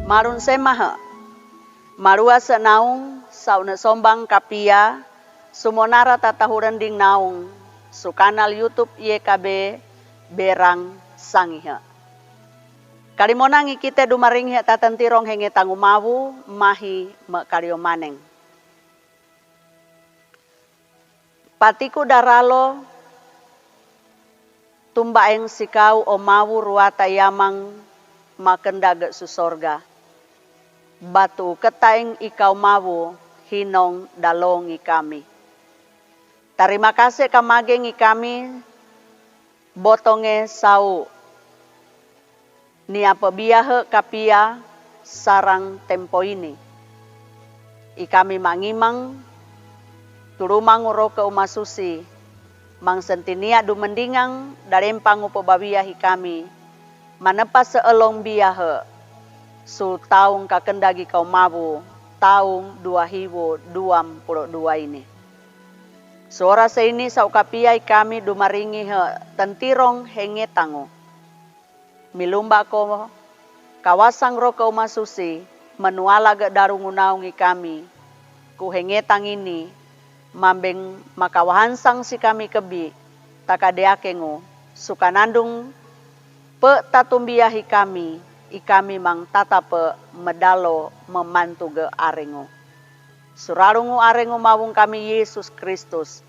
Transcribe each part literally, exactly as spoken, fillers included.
Malun semahe. Maluase naung, sau ne sombang kapia, sumonara tatahurending naung, su kanal YouTube Y K B Berang Sangihe. Kalimonang ikite dumaringihe tatentirong henge tangumawu, mahi me kaliomaneng. Patiku daralo, tumbaeng sikau o mawu ruata yamang makendage su sorga. Batu ketaeng ikau mawu hinong dalongi kami. Tarima kase kamageng ikami, botonge sau. Nia pebiahe kapia sarang tempo ini. Ikami mangimang, tulumang uroke umasusi, mangsentinia dumendingang, dalempangu pebawia hikami, manepa seelong biahe, su taung kakendagi kau mawu, taung dua hiwu duam pulo dua ini. Suora seini sau kapia ikami dumaringihe tentirong henge tangu. Milumba ko kawasang roke umasusi, menuala ge darungu naung ikami, ku henge tangini, mambeng makawahansang sikami kebi, takadeakengu, sukanandung pe tatumbia hikami, ikami mang tatape medalo memantuge arengu. Suralungu arengu mawung kami Yesus Kristus,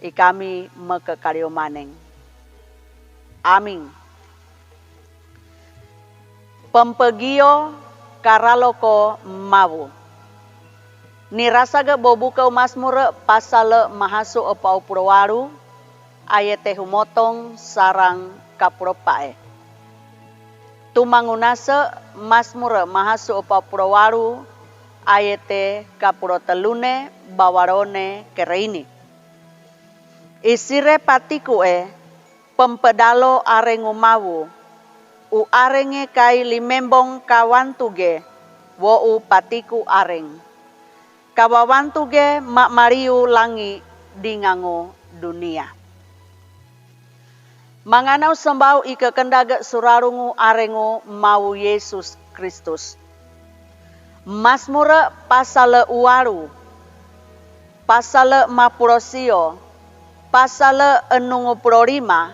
ikami meke kaliomaneng. Amin. Pempegio karaloko mawu. Nirasa ge bobuke Masmure pasale mahasu epau pulo walu, ayete humotong sarang kapulo pae. Tumangunase Masmure mahasu epau pulo walu, ayete kapulo telune bawalone kereini. Isire patikue, pempedalo arengu mawu, u arenge kai limembong kawantuge, wo u patiku areng. Kawawantuge mamaliu langi dingangu dunia. Manganau sembau ike kendage suralungu arengu mawu Yesus Kristus. Masmure pasale uwalu, pasale mapulo sio, pasale enungu pulo lima,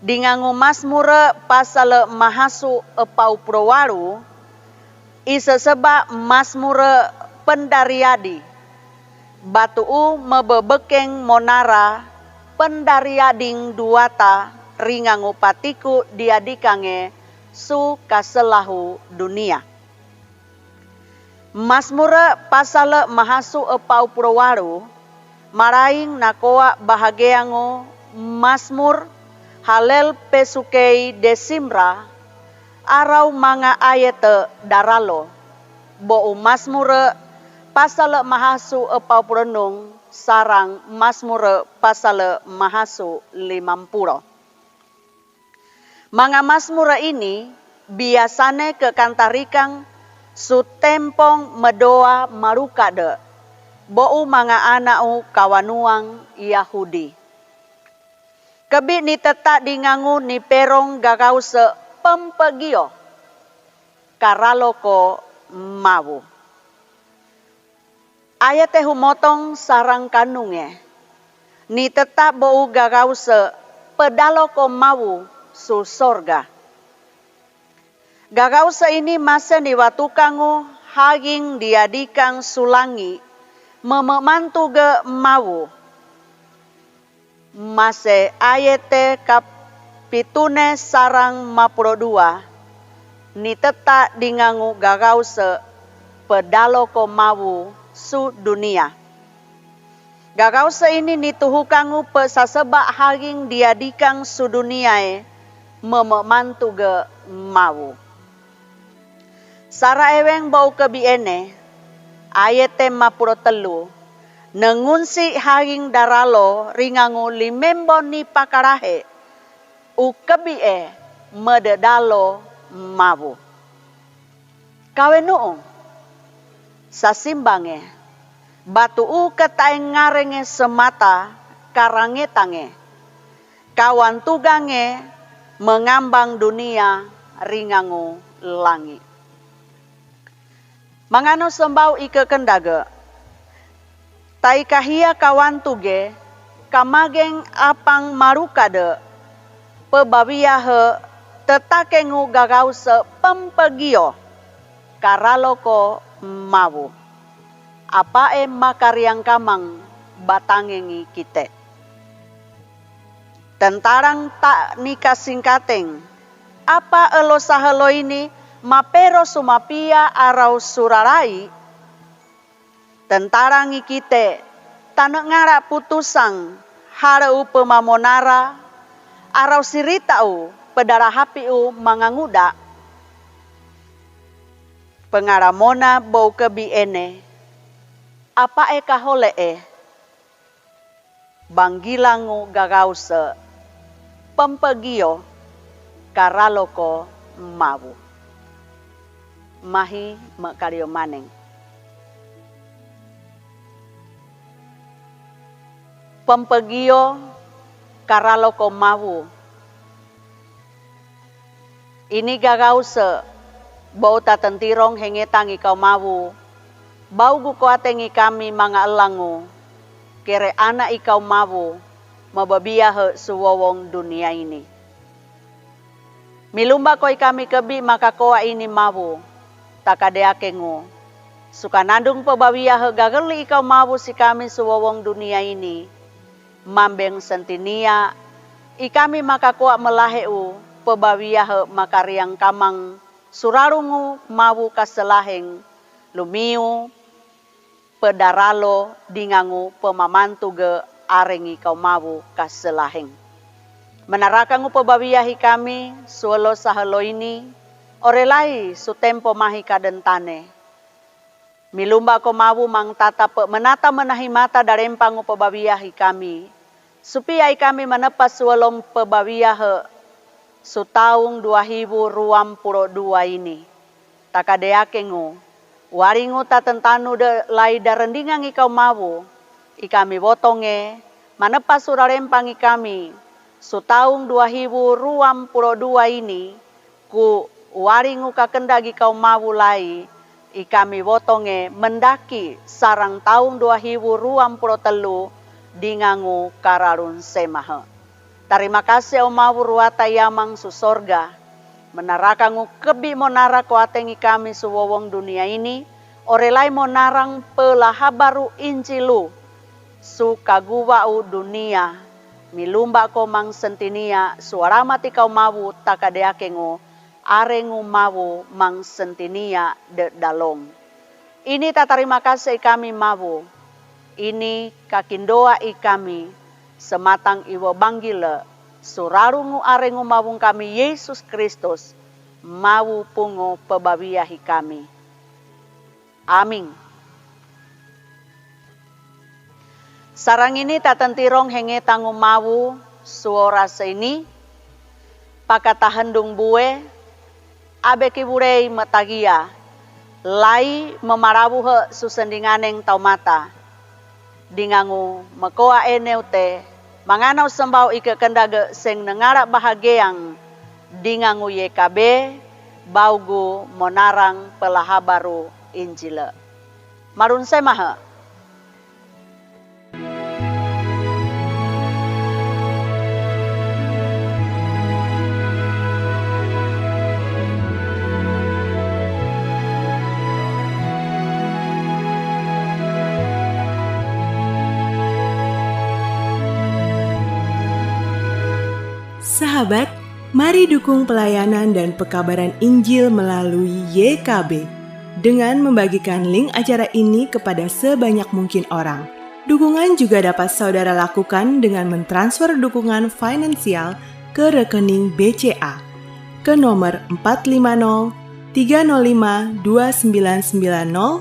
dingangu Masmure pasale mahasu epau pulo walu, iseseba Masmure pendariadi. Batu u mebebekeng monara pendariading duata ringangu patiku diadikange su kaselahu dunia. Masmure pasale mahasu epau pulo walu, malaing nakoa bahageangu Masmur halel pesukei desimra, arau manga ayete daralo, bo u Masmure pasale mahasu epau pulo enung sarang Masmure pasale mahasu limampulo. Manga Masmure ini biasane kekantarikang su tempong medoa malukade, bo u manga ana u kawanuang Yahudi. Kebi niteta dingangu niperong gagause pempegio karaloko mawu. Ayete humotong sarang kanunge, niteta bo u gagause pedaloko mawu su sorga. Gagause ini mase niwatukangu haging diadikang su langi, mememantuge mawu. Mase ayete kapitune sarang mapulo dua, niteta dingangu gagause pedaloko mawu su dunia. Gagause ini nituhukangu pe saseba haging diadikang su duniae mememantuge mawu. Sara eweng bo u kebi ene, ayete mapulo telu, nengunsi haging daralo ringangu limembo nipakalahe, u kebi e mededalo mawu. Kawenuu, sasimbange, batu u ketaeng ngarenge semata karangetange, kawantugange mengambang dunia ringangu langi. Mangano sembau ike kendage. Tai kahia kawantu ge, kamageng apang marukade, pebawiahe tetakengu gagause pempegio, karaloko mawu. Apae makariangkamang batangengi kite. Tentarang ta nikasingkateng, apa elo sahelo ini mapero sumapia arau suralai, tentarang ikite tane ngara putusang hale upe mamonara, arau sirita u pedarahapi u manganguda, pengaramona bou kebi ene, apae kaholee, banggilangu gagause, pempegio, karaloko mawu. Mahi mekalio maneng. Pempegio, karaloko mawu. Ini gagause, bou tatentirong hengetang ikau mawu, bau gu koateng ikami mangaelangu, kere ana ikau mawu, mababiahe suwowong dunia ini. Milumba ko ikami kebi makakoa ini mawu, takadeakengu. Sukanandung pebawiahe gageli ikau mawu sikami suwowong dunia ini, mambeng sentinia, ikami makakoa melahe u, pebawiahe makariangkamang, surarungu mawu kaselaheng, lumiu, pedaralo dingangu pemamantu ge arengi kau mawu kaselaheng. Menarakangu pebawiahi kami, suelo sahelo ini, orelai sutempo mahi kadentane. Milumba ko mawu mang tata pe menata menahi mata darempangu pebawiahi kami. Supia ikami manepa suwelong pebawiahe sutaung dua hibu ruam pulo dua ini. Takadeakengu, waringu tatentanu de lai darendingang ikau mawu, ikami wotonge, manepa surarempang ikami, sutaung dua hibu ruam pulo dua ini, ku waringu kakendagi kau mawu lai, ikami wotonge mendaki sarang taung dua hibu ruam pulo telu dingangu kararun semahe. Tarima kasih o mawu ruata Yamang su sorga, menarakangu kebi monara koateng ikami suwowong dunia ini, orelai monarang pelahabaru Injilu, sukaguwa u dunia, milumba ko mang sentinia, suaramati kau mawu takadeakengu, arengu mawu mang sentinia de dalong. Ini tatarima kasih ikami mawu, ini kakindoa ikami, sematang iwe banggile, surarungu arengu mawung kami Yesus Kristus, mawu pungo pebawiahi kami. Aming. Sarang ini tatentirong hengetangu mawu suora seini, pakatahendung bue, abe kiburei metagia, lai memarabuhe susendinganeng taumata. Dingangu mekoa eneu te, manganau sembau ike kendage seng nengara bahageang, dingangu Y K B, baugu monarang pelahabaru Injile. Marun semahe. Sahabat, mari dukung pelayanan dan pekabaran Injil melalui Y K B dengan membagikan link acara ini kepada sebanyak mungkin orang. Dukungan juga dapat saudara lakukan dengan mentransfer dukungan finansial ke rekening B C A ke nomor empat lima nol tiga nol lima dua sembilan sembilan nol,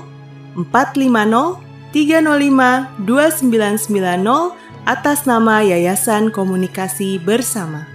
empat lima nol tiga nol lima dua sembilan sembilan nol, atas nama Yayasan Komunikasi Bersama.